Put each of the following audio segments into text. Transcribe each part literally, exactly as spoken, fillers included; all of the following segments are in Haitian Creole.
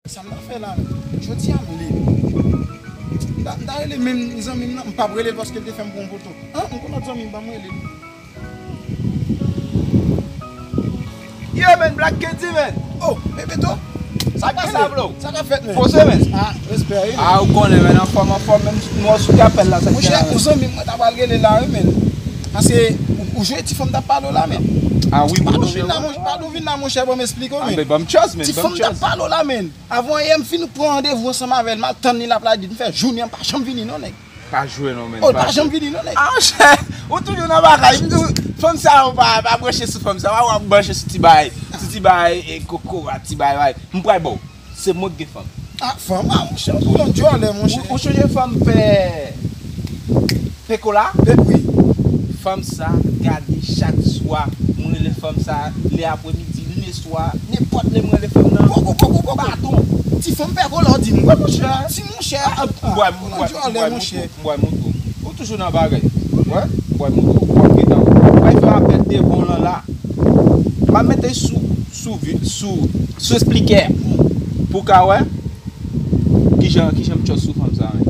Sa m ta fè la, jodi a m lib. M ta, m ta rele menm zanmi m nan, m p ap rele l paske l te fè m pran yon poto. An, m gon lòt zanmi m, ban m rele l. Yo, men, Black K D, men. Oh, Bebeto. Sa k pase, bro? Sa k ap fèt, men? Poze, men. Ah, respè, wi. Ah, ou konnen, men, anfòm, anfòm, menm nou sou apèl la, sa k gen la, men? Monchè, yon zanmi m, mwen ta pral rele la, wi, men. Paske ou, ou jwe ti fanm t ap pale w la, men. Ah, wi, monchè. Pa nou vin la, monchè, pa nou vin la, monchè, ban m esplike w, men. Ah, men, ban m chance, men, ban m chance. Ti fanm t ap pale w la, men. Avan yè, m fin pran randevou ansanm avè l, m al tann li, l ap la di m fè jounen an, m pa janm vini non, nèg. Pa jwe non, men. Oh, l pa janm vini non, nèg. Ah, monchè, ou toujou nan bagay. M di w, fanm sa yo pa, pa branche sou fanm sa, pa w ap branche sou ti bagay, sou ti bagay, e, kokorat, ti bagay, bagay. M pral ba w. Se mwen ki gen fanm. Ah, fanm, ah, monchè, ou twò djòlè, monchè. Ou, ou chonje fanm pè Pekola? Pe-, wi. Fanm sa, gade chak swa, mwen rele fanm sa, lè apremidi, lè swa, nenpòt lè mwen rele fanm nan. Poko, poko, poko. Baton. Ti fanm Pekola, w di m. Wi, monchè. Ti monchè. Ah, ah, m bwè, m bwè, m bwè, monchè. M bwè moutou. Ou toujou nan bagay. Wè? M bwè moutou. W ap gentan. W ap fè apèl de bon lan la. M ap mete sou, sou vi-, sou, sou esplikè pou w ka wè kijan, kijan m tchòs sou fanm sa, men.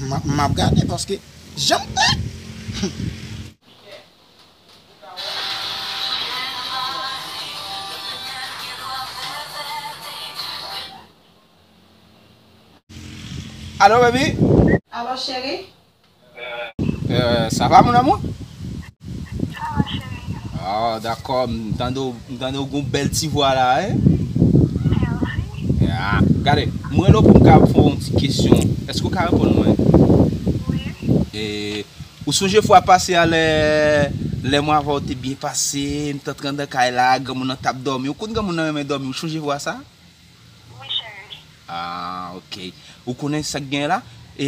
M ap, m ap gade paske jan m, Alo, baby? Alo, cheri? Euh, ça va, mon amour? Ça va, chérie. Ah, dakò, m tande w, m tande w gon bèl ti vwa la, hein? Merci. Ah, gade, mwen rele w pou m ka fè w yon ti kesyon. Èske w ka reponn mwen? Wi. E, ou sonje fwa pase a lè, lè mwen avè w te byen pase, m t antre anndan kay la, granmoun nan t ap dòmi. Ou konn granmoun nan renmen dòmi, ou sonje fwa sa? Wi, cheri. Ah, ok. Ou konnen sa k genyen la? E,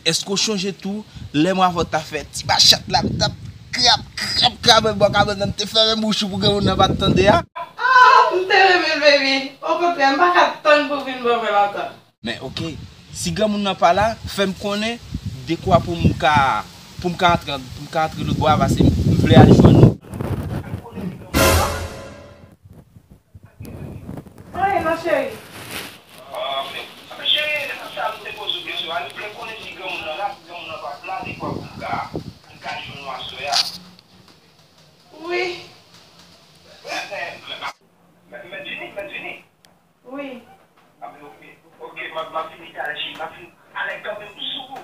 èske w chonje tou, lè mwen avè w ta fè ti bachat la, m t ap krap, krap, krap, bò kabann nan, m te fèmen bouch ou pou granmoun nan pa t tande a? Ah, m te renmen l, baby. Okontrè, m pa ka tann pou w vin ban mwen lontan. Men, ok, si granmoun nan pa la, fè m konnen, dekwa pou m ka, pou m ka antre, pou m ka antre lòt bò a, paske m vle al jwenn ou. Anyen non, cheri. Ah, men, men cheri, e sa m te poze w kesyon a, li vle konnen si granmoun nan la, si granmoun nan pa t la, dekwa pou m ka, pou m ka jwenn ou aswè a. Wi. Men, men, men, men, men vini, men vini. Wi. Ah, men ok, ok, m ap, m ap vini talè, cheri, m ap vini talè kanmenm, m sou ou.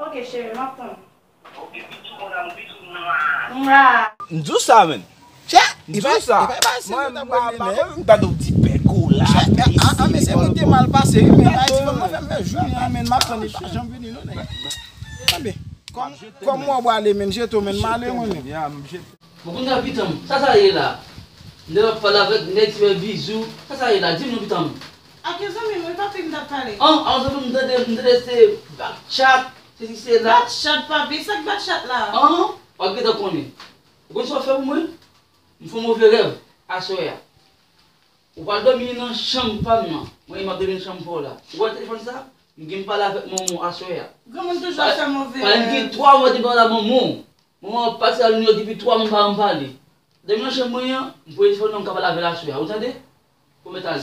Ok, cheri, m ap tann ou. Ok, bisou, mon amour, bisou, mwa. Mwa. M di w sa, menn. Chè, m di w sa. Mwen, m pa, pa konn, m tande w di Pekola, a, a, men se mwen ki te mal pase, wi, men Ayiti, fanm nan fè m fè jounen an, men m ap tann li, pa janm vini, non, nèg. Tanbe, kòm, kòm mwen w ale, men jete w, men m ale, mwen menm. Bon, kounye a, pitan m, sa sa ye la? M te ap pale avèk nèg, ti fè bizou. Sa sa ye la? Di m non, pitan m. Ak yon zanmi m, wi, papi, m t ap pale. An, an, zanmi m, m tande, m tande se back chat, se si, se la. Back chat, papi, sa k back chat la? An, w ap gentan konnen. Ou konn sa w fè pou mwen? M fè yon move rèv aswè a. Ou pral dòmi nan chanm pa m nan. Mwen, m ap dòmi nan chanm pa w la. Ou wè telefòn sa? M gen pale avèk manman w aswè a. Granmoun toujou ap fè move rèv. Pale m gen twa mwa te pale ak manman w. Manman w ap pase al Nouyòk depi twa mwa m pa janm pale. Dòmi nan chanm mwen an, m poze telefòn nan, m ka pale avè l aswè a. Ou tande? Ou mèt ale.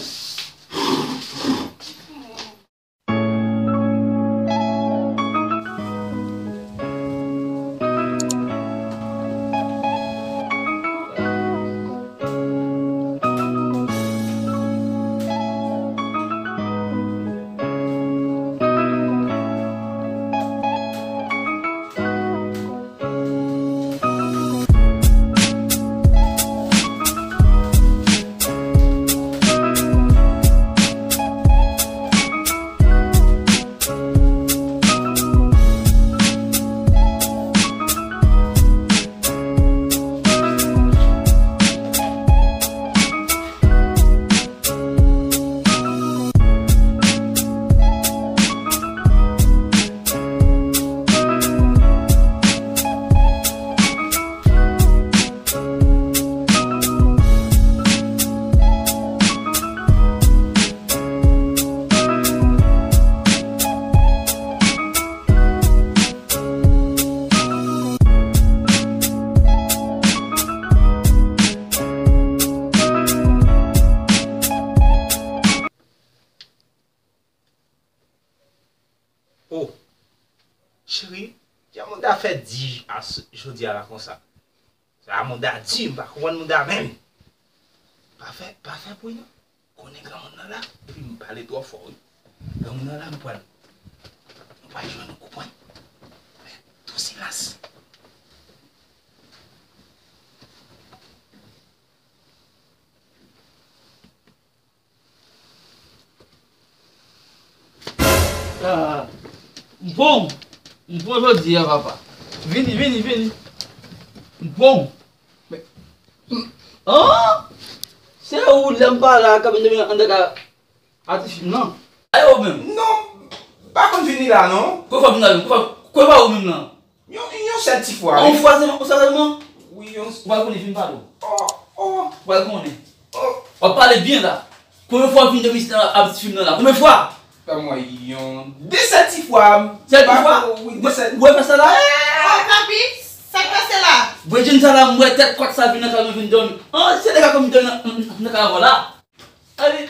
Oh, cheri, jan mouda fè di a s- jodi a la konsa? Sa mouda di, m pa konprann mouda menm. Pa fè, pa fè bri non. Konnen granmoun nan la, epi m pale twò fò wi. Granmoun nan la, m pral, m pral jwenn yon koupwen. Tou silans. Ah, m pran w. M pran w jodi a, papa. Vini, vini, vini. M pran w. Men, m- ah! Se ou lè m pa la, k ap vin dòmi anndan ka atis fim nan. Ayo menm. Non, pa konn vini la, non. Kò fò vin la, kò fò, kò pa ou menm nan. Yon, yon sèl ti fwa, wi. Yon fwa sèlman, yon sèl sèlman? Wi, yon. Ou pral konnen fin pale w. Oh, oh. Ou pral konnen. Oh. W ap pale byen la. Konbyen fwa w fin de misye nan ap fim nan la? Konbyen fwa? Ban mwen yon. De sèl ti fwa. Sèl ti fwa? Wi, de sèl. Ou wè fè sa la? Oh, papi, sa k pase la? Bredjenn sa la, m wè tèt kòt sa vin nan kay mwen vin dòmi. An, se de ka kòm dòmi nan, nan, nan kay avè w la. Allez.